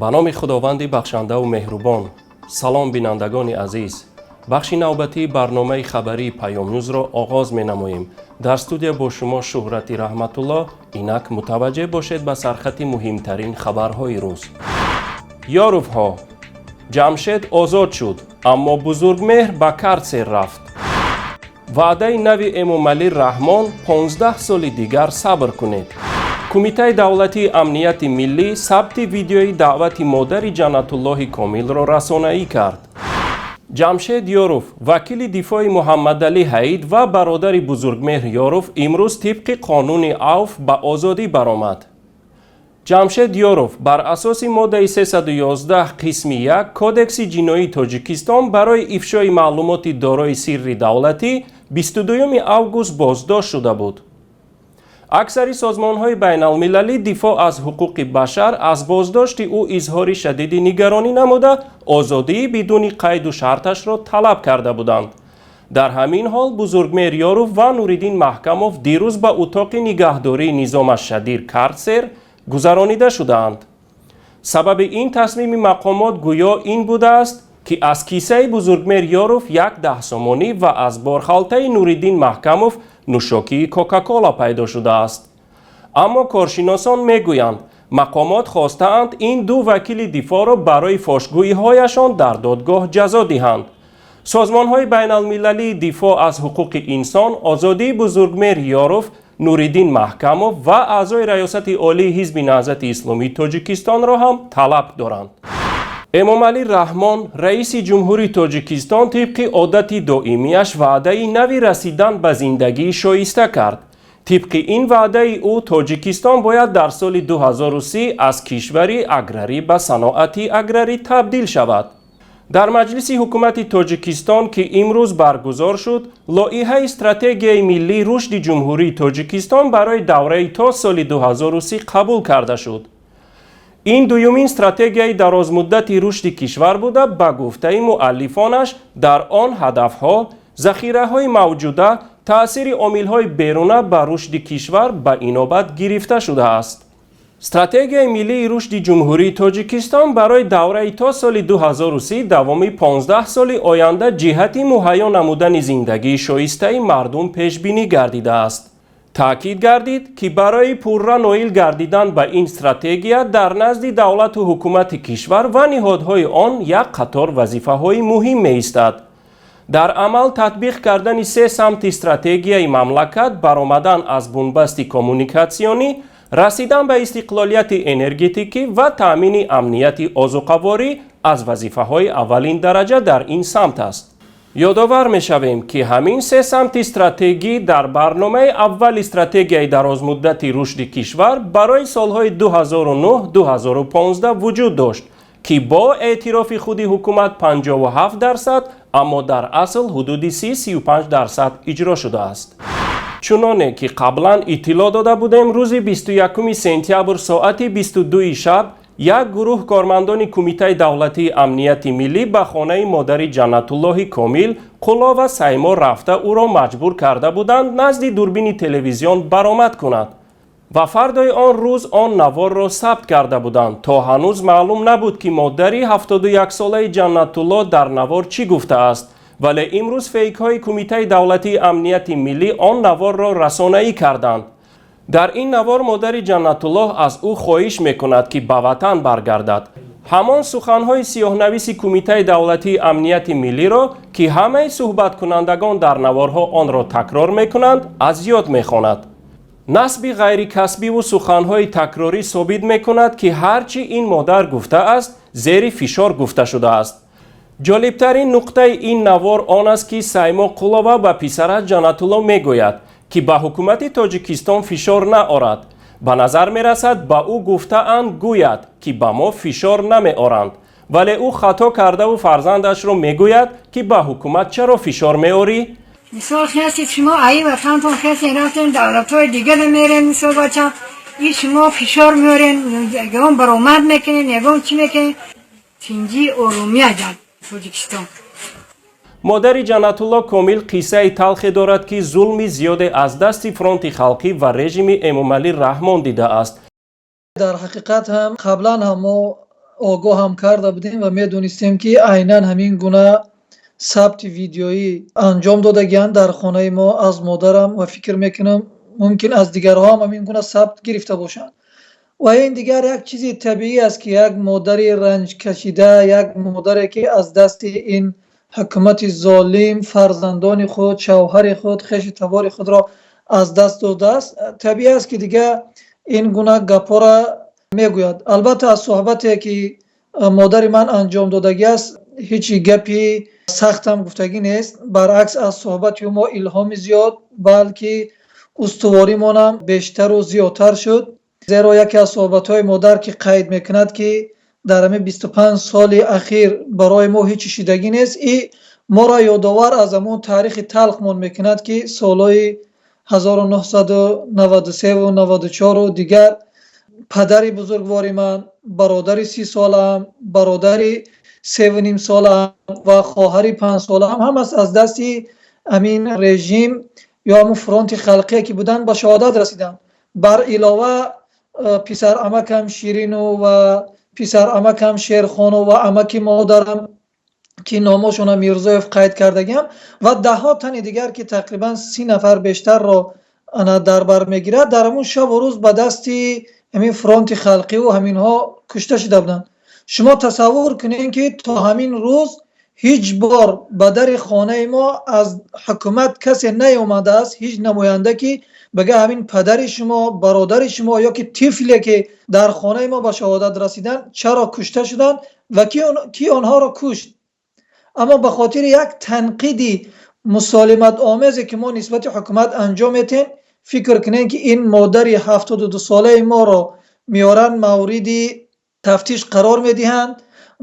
Ба номи Худованди бахшандаву меҳрубон. Салом, бинандагони азиз. Бахши навбатии барномаи хабарии Паёмнюзро оғоз менамоем. Дар студия бо шумо Шуҳрати Раҳматуллоҳ. Инак мутаваҷҷеҳ бошед ба сархати муҳимтарин хабарҳои рӯз. Ёровҳо: Ҷамшед озод шуд, аммо Бузургмеҳр ба карцер рафт. Ваъдаи нави Эмомалӣ Раҳмон: 15 соли дигар сабр кунед. Кумитаи давлатии амнияти миллӣ сабти видеои даъвати модари Ҷаннатуллоҳи Комилро расонаӣ кард. Ҷамшед Ёров, вакили дифои Муҳаммадалӣ Ҳаид ва бародари Бузургмеҳр Ёров, имрӯз тибқи қонуни авф ба озодӣ баромад. Ҷамшед Ёров бар асоси моддаи 311 қисми 1 Кодекси ҷиноии Тоҷикистон барои ифшои маълумоти дорои сирри давлатӣ 22 август боздошт шуда буд. Аксари созмонҳои байналмилалӣ дифоъ аз ҳуқуқи башар аз боздошти ӯ изҳори шадиди нигаронӣ намуда, озодии бидуни қайду шарташро талаб карда буданд. Дар ҳамин ҳол Бузургмеҳр Ёров ва Нуриддин Маҳкамов дирӯз ба утоқи нигаҳдории низомаш шадид карцер гузаронида шудаанд. Сабаби ин тасмими мақомот гӯё ин будааст, ки аз кисаи Бузургмеҳр Ёров як 10 сомонӣ ва аз борхалтаи Нуриддин Маҳкамов нӯшокии Кока-Кола пайдо шудааст. Аммо коршиносон мегӯянд, мақомот хостаанд ин ду вакили дифоъро барои фошгӯиҳояшон дар додгоҳ ҷазо диҳанд. Созмонҳои байналмилалии дифоъ аз ҳуқуқи инсон озодии Бузургмеҳр Ёров, Нуриддин Маҳкамов ва аъзои Раёсати Олии Ҳизби Наҳзати Исломии Тоҷикистонро ҳам талаб доранд. Эмомалӣ Раҳмон, раиси ҷумҳури Тоҷикистон, тибқи одати доимияш ваъдаи нави расидан ба зиндагии шоиста кард. Тибқи ин ваъдаи ӯ, Тоҷикистон бояд дар соли 2030 аз кишвари аграрӣ ба саноати аграрӣ табдил шавад. Дар маҷлиси ҳукумати Тоҷикистон, ки имрӯз баргузор шуд, лоиҳаи стратегияи миллии рушди Ҷумҳурии Тоҷикистон барои давраи то соли 2030 қабул карда шуд. Ин дуюмин стратегияи дарозмуддати рушди кишвар буда, ба гуфтаи муаллифонаш, дар он ҳадафҳо, захираҳои мавҷуда, таъсири омилҳои беруна ба рушди кишвар ба инобат гирифта шудааст. Стратегияи миллии рушди Ҷумҳурии Тоҷикистон барои давраи то соли 2030 давоми 15 соли оянда ҷиҳати муҳайё намудани зиндагии шоистаи мардум пешбинӣ гардидааст. Таъкид гардид, ки барои пурра ноил гардидан ба ин стратегия дар назди давлату ҳукумати кишвар ва ниҳодҳои он як қатор вазифаҳои муҳим меистад. Дар амал татбиқ кардани се самти стратегияи мамлакат: баромадан аз бунбасти коммуникатсионӣ, расидан ба истиқлолияти энергетикӣ ва таъмини амнияти озуқаворӣ аз вазифаҳои аввалин дараҷа дар ин самт аст. Ёдовар мешавем, ки ҳамин се самти стратегӣ дар барномаи аввали стратегияи дарозмуддати рушди кишвар барои солҳои 2009-2015 вуҷуд дошт, ки бо эътирофи худи ҳукумат 57%, аммо дар асл ҳудуди 30-35% иҷро шудааст. Чуноне ки қаблан иттилоъ дода будем, рӯзи 21 сентябр соати 22 шаб як гурӯҳ кормандони Кумитаи давлатии амнияти миллӣ ба хонаи модари Ҷаннатуллоҳи Комил, Қулова Саймо, рафта, ӯро маҷбур карда буданд назди дурбини телевизион баромад кунад ва фардои он рӯз он наворро сабт карда буданд. То ҳанӯз маълум набуд, ки модари 71-солаи Ҷаннатуллоҳ дар навор чӣ гуфтааст, вале имрӯз фейкҳои Кумитаи давлатии амнияти миллӣ он наворро расонаӣ карданд. Дар ин навор модари Ҷаннатуллоҳ аз ӯ хоҳиш мекунад, ки ба ватан баргардад. Ҳамон суханҳои сиёҳнависи Кумитаи давлатии амнияти миллиро, ки ҳамаи суҳбаткунандагон дар наворҳо онро такрор мекунанд, аз ёд мехонад. Насби ғайрикасбиву суханҳои такрорӣ собит мекунад, ки ҳар чӣ ин модар гуфтааст, зери фишор гуфта шудааст. Ҷолибтарин нуқтаи ин навор он аст, ки Саймо Қулова ба писараш Ҷаннатулло мегӯяд, ки ба ҳукумати Тоҷикистон фишор наорад. Ба назар мерасад, ба ӯ гуфтаанд гӯяд, ки ба мо фишор намеоранд, вале ӯ хато кардаву фарзандашро мегӯяд, ки ба ҳукумат чаро фишор меорӣ? Мисол, хестед шумо аи ватантон, хестен, рафтен, давлатҳои дигара мерен. Мисол, бачам, и шумо фишор меорен, ягон баромад мекунен, ягон чӣ мекунен. Тинҷӣ, орумия дар Тоҷикистон. Модари Ҷаннатулло Комил қиссаи талхе дорад, ки зулми зиёде аз дасти Фронти халқӣ ва режими Эмомалӣ Раҳмон дидааст. Дар ҳақиқат ҳам қаблан ҳам мо Огоҳ ҳам карда будем ва медонистем, ки айнан ҳамин гуна сабти видеоӣ анҷом додагианд дар хонаи мо аз модарам ва фикр мекунам, мумкин аз дигарҳо ҳам ҳамин гуна сабт гирифта бошанд. Ва ин дигар як чизи табиӣ аст, ки як модари ранҷкашида, як модаре, ки аз дасти ин ҳукумати золим фарзандони худ, шавҳари худ, хешу табори худро аз даст додааст, табиӣ аст, ки дигар ин гуна гапҳоро мегӯяд. Албатта, аз суҳбате, ки модари ман анҷом додагиаст, ҳеҷ гапи сахтам гуфтагӣ нест. Баръакс, аз суҳбати ӯ мо илҳоми зиёд, балки устуворимонам бештару зиёдтар шуд, зеро яке аз суҳбатҳои модар, ки қайд мекунад, ки дар ҳамин 25 соли ахир барои мо ҳеҷ шидагӣ нест, и моро ёдовар аз ҳамон таърихи талхмон мекунад, ки солҳои 1993 94 дигар падари бузургвори ман, бародари 30-солаам, бародари 3,5-солаам ва хоҳари 5-солаам ҳамас аз дасти ҳамин режим ё ҳамун фронти халқие, ки буданд, ба шаҳодат расиданд. Бар илова, писарамакам Ширину ва писарамакам Шерхону ва амаки модарам, ки номошона Мирзоев қайд кардагиам, ва даҳҳо тани дигар, ки тақрибан 30 нафар бештарро ана дар бар мегирад, дар ҳамун шабу рӯз ба дасти ҳамин фронти халқиву ҳаминҳо кушта шуда буданд. Шумо тасаввур кунед, ки то ҳамин рӯз ҳеҷ бор ба дари хонаи мо аз ҳукумат касе наёмадааст, ҳеҷ намоянда, ки бага ҳамин падари шумо, бародари шумо ё ки тифле, ки дар хонаи мо ба шаҳодат расиданд, чаро кушта шуданд ва ки онҳоро кушт. Аммо ба хотири як танқиди мусолиматомезе, ки мо нисбати ҳукумат анҷом метем, фикр кунем, ки ин модари 72-солаи моро меоранд, мавриди тафтиш қарор медиҳанд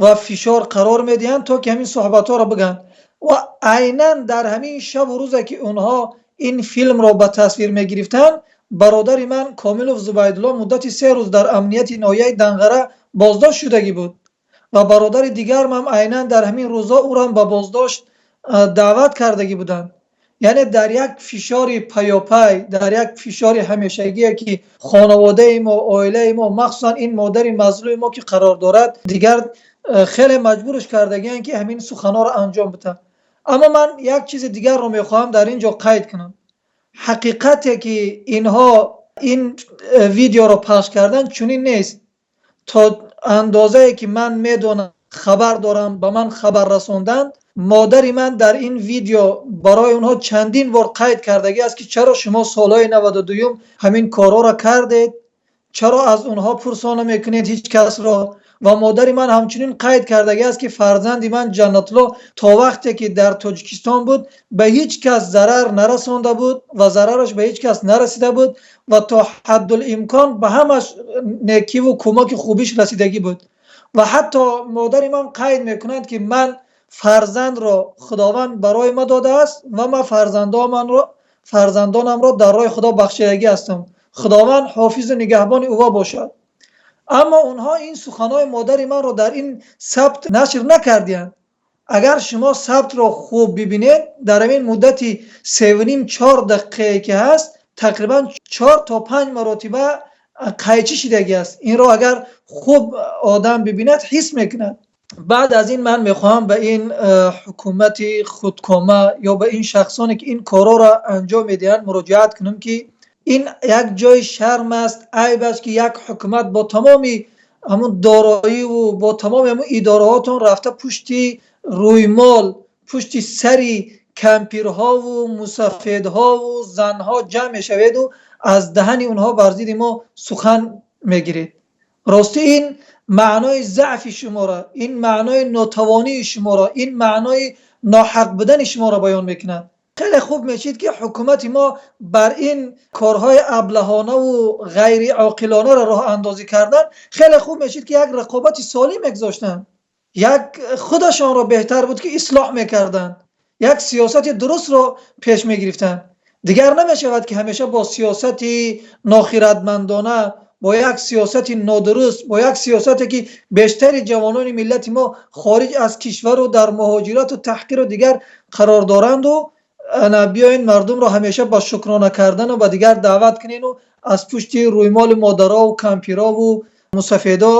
ва фишор қарор медиҳанд, то ки ҳамин суҳбатҳоро бигӯянд. Ва айнан дар ҳамин шабу рӯзе, ки онҳо ин филмро ба тасвир мегирифтанд, бародари ман Комилов Зубайдулло муддати 3 рӯз дар амнияти ноҳияи Данғара боздошт шудагӣ буд ва бародари дигармам айнан дар ҳамин рӯзҳо ӯрам ба боздошт даъват кардагӣ буданд. Яъне дар як фишори паёпай, дар як фишори ҳамешагие, ки хонаводаи мо, оилаи мо, махсусан ин модари мазлуми мо, ки қарор дорад, дигар хеле маҷбурш кардагианд, ки ҳамин суханҳоро анҷом бидиҳад. Аммо ман як чизи дигарро мехоҳам дар ин ҷо қайд кунам. Ҳақиқате, ки инҳо ин видеоро пахш карданд, чунин нест. То андозае, ки ман медонам, хабар дорам, ба ман хабар расонданд, модари ман дар ин видео барои онҳо чандин бор қайд кардагӣ аст, ки чаро шумо солҳои 92-юм ҳамин корҳоро кардед, чаро аз онҳо пурсона мекунед ҳеҷ касро. Ва модари ман ҳамчунин қайд кардагӣ аст, ки фарзанди ман Ҷаннатулло то вақте, ки дар Тоҷикистон буд, ба ҳеҷ кас зарар нарасонда буд ва зарараш ба ҳеҷ кас нарасида буд ва то ҳаддулимкон ба ҳамаш некиву кӯмаки хубиш расидагӣ буд. Ва ҳатто модари ман қайд мекунад, ки ман фарзандро Худованд барои ма додааст ва ман фарзандонамро дар роҳи Худо бахшидагӣ ҳастам, Худованд ҳофизу нигаҳбони ӯ бошад. Аммо онҳо ин суханҳои модари манро дар ин сабт нашр накардиянд. Агар шумо сабтро хуб бибинед, дар ҳамин муддати севним чор дақиқае, ки ҳаст, тақрибан чор то панҷ маротиба қайчӣ шидагӣ аст. Инро агар хуб одам бибинад, ҳис мекунад. Баъд аз ин ман мехоҳам ба ин ҳукумати худкома ё ба ин шахсоне, ки ин корҳоро анҷом медиҳанд, муроҷиат кунам, ки ин як ҷои шарм аст, айб аст, ки як ҳукумат бо тамоми ҳамун дороиву бо тамоми ҳамун идораҳотон рафта, пушти рӯймол, пушти сари кампирҳову мусафедҳову занҳо ҷамъ мешаведу аз даҳани онҳо бар зидди мо сухан мегиред. Ростӣ, ин маънои заъфи шуморо, ин маънои нотавонии шуморо, ин маънои ноҳақ будани шуморо баён мекунад. Хеле хуб мешид, ки ҳукумати мо бар ин корҳои аблаҳонаву ғайриоқилонаро роҳандозӣ кардан, хеле хуб мешид, ки як рақобати солим мегузоштанд, як худашонро беҳтар буд, ки ислоҳ мекарданд, як сиёсати дурустро пеш мегирифтанд. Дигар намешавад, ки ҳамеша бо сиёсати нохиратмандона, бо як сиёсати нодуруст, бо як сиёсате, ки бештари ҷавонони миллати мо хориҷ аз кишвару дар муҳоҷирату таҳқиру дигар қарор доранду, ана биёен мардумро ҳамеша ба шукрона кардану ба дигар даъват кунену аз пушти рӯймоли модарову кампирову мусафедо.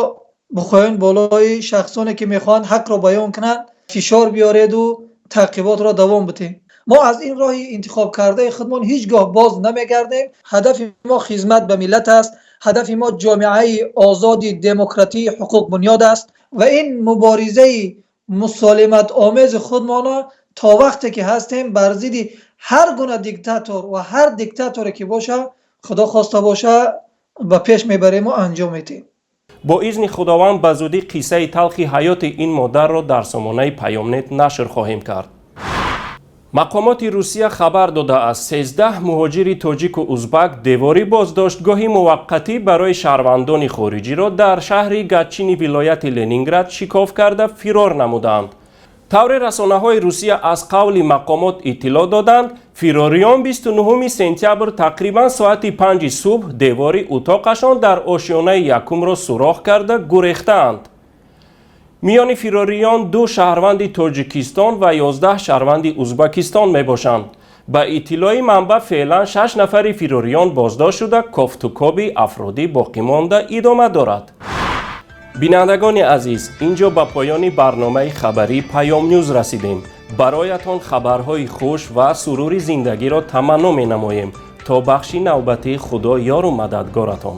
Бихоҳед болои шахсоне ки мехоҳанд ҳақро баён кунанд, фишор биёреду таъқиботро давом бидиҳед. Мо аз ин роҳи интихобкардаи худмон ҳеҷ гоҳ боз намегардем. Ҳадафи мо хизмат ба миллат аст. Ҳадафи мо ҷомеаи озоди демократии ҳуқуқбунёд аст ва ин муборизаи мусолиматомези худмонро то вақте ки ҳастем бар зидди ҳар гуна диктатор ва ҳар диктаторе ки боша, Худо хоста боша, ба пеш мебарему анҷом медиҳем. Бо изни Худованд, ба зудӣ қиссаи талхи ҳаёти ин модарро дар сомонаи Паёмнет нашр хоҳем кард. Мақомоти Русия хабар додааст, 13 муҳоҷири тоҷику узбак девори боздоштгоҳи муваққатӣ барои шаҳрвандони хориҷиро дар шаҳри Гатчини вилояти Ленинград шикоф карда, фирор намуданд. Тавре расонаҳои Русия аз қавли мақомот иттилоъ доданд, фирориён 29 сентябр тақрибан соати 5 субҳ девори утоқашон дар ошёнаи якумро сурох карда, гурехтаанд. Миёни фирориён ду шаҳрванди Тоҷикистон ва 11 шаҳрванди Узбакистон мебошанд. Ба иттилои манбаъ, феълан шаш нафари фирориён боздошт шуда, кофтукоби афроди боқимонда идома дорад. Бинандагони азиз, ин ҷо ба поёни барномаи хабарии Паёмнюз расидем. Бароятон хабарҳои хуш ва сурури зиндагиро таманно менамоем. То бахши навбатӣ, Худо ёру мададгоратон.